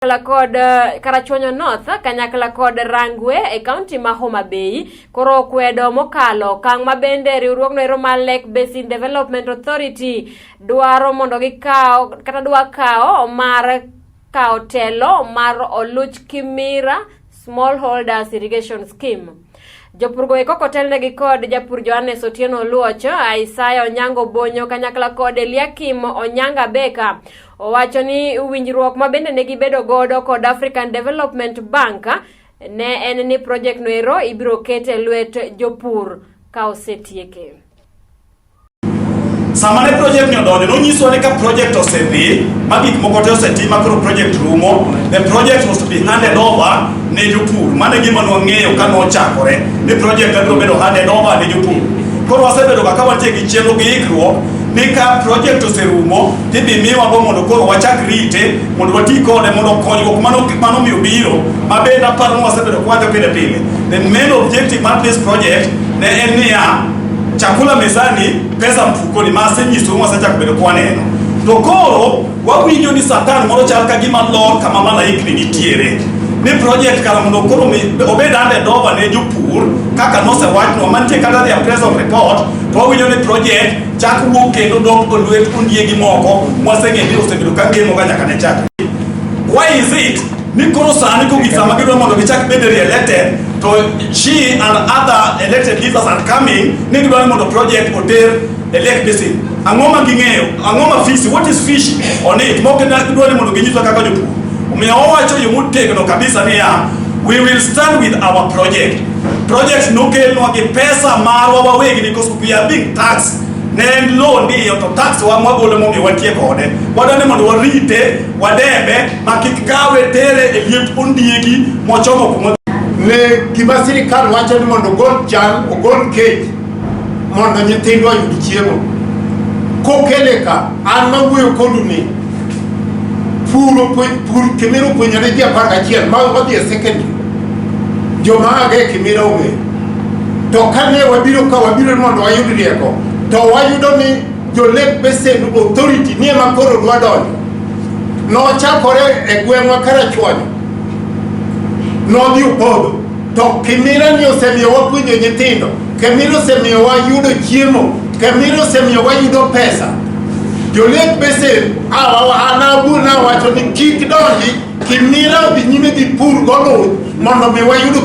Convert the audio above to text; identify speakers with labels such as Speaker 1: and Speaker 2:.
Speaker 1: Kod Karachuonyo North kanyakla kod Rangwe e kaunti ma Homa Bay koro okwedo mokalo okang' ma bende riwruogno ero mar Lake Basin Development Authority dwaro mondo gikaw kata dwa kawo mar kawo telo mar Oluch Kimira Smallholders Irrigation Scheme. Jopurgo eko kotelnegi kod japur Johannes Otieno Oluoch, Isaya Onyango Bonyo kanyakla kod Eliakim Onyanga Beka owacho ni winjruok ma bende ne gibedo godo kod African Development Bank ne en ni project no ero ibiro ket e lwet jopur ka osetieke.
Speaker 2: Sama ne project ni odonjo, nonyiswa ni ka project osedhi, ma gik moko te osetim ma koro project rumo, the project was to be handed over ne jopur. Mano e gima nwang'eyo ka nochakore, ni project ne biro bedo handed over ne jopur. Koro wasebedo ga ka wantie gi chenro gi ikruok ni ka project oserumo, tidhi miwago mondo koro wachak rite, mondo wati kode, mondo konyruok mano miyo biro, ma bende aparo ni wasebedo kwawacho pile pile. The main objective mar this project ne en niya, chakula mezani, pesa mfukoni, ma asenyisou wasechako bedo kwaneno. To koro wawinjo ni Satan moro chal ka gima lor kama malaikni nitiere. Ni project kara mondo koro obed handed over ne jopur kaka nosewachnwa mantie kata the appraisal report to wawinjo ni project chak wuok kendo dok e lwet ondiegi moko mwaseng'e ni osebedo ka ngemo ga nyaka ne chak. Why is it ni koro sani kogik sama gidwa mondo gichak bedo re-elected to she and other elected leaders are coming ni gidwa ni mondo project oter e Lake Basin. Ang'o ma ging'eyo? Ang'o ma fishy? What is fishy on it? Mok gidwa ni mondo ginyiswa kaka jopur. Omiyo wawacho yo motegno kabisa niya, we will stand with our project. Project nokelnwa gi pesa marwa wawegi because we are being taxed. Ne en loan ndiyo to tax wa mwagolo momiyo wantie kode. Wadwa ni mondo warite, wadembe ma kik kawe tere e liet ondiegi mochomo kuma
Speaker 3: Ne gima sirikal wacho ni mondo ogol chan, ogol kech mondo nyithindwa oyud chiemo. Kokele ka, an mawuoyo kodu ni puro pur Kimira opuonjore ji 11 ma odhi e secondary. Joma age Kimira ong'eyo. To kane wabiro ka wabiro ni mondo wayud rieko, to wayudo ni jo Lake Basin Authority ni ema koro dwa donjo. Nochakore e gweng'wa Karachuonyo. Nodhi opodho. To Kimira ni osemiyo wapuonjo nyithindo. Kimira osemiyo wayudo chiemo. Kimira osemiyo wayudo pesa. Jo Lake Basin an awuon awacho ni kik donji Kimira odhi nyime gi pur goluth mondo mi wayud.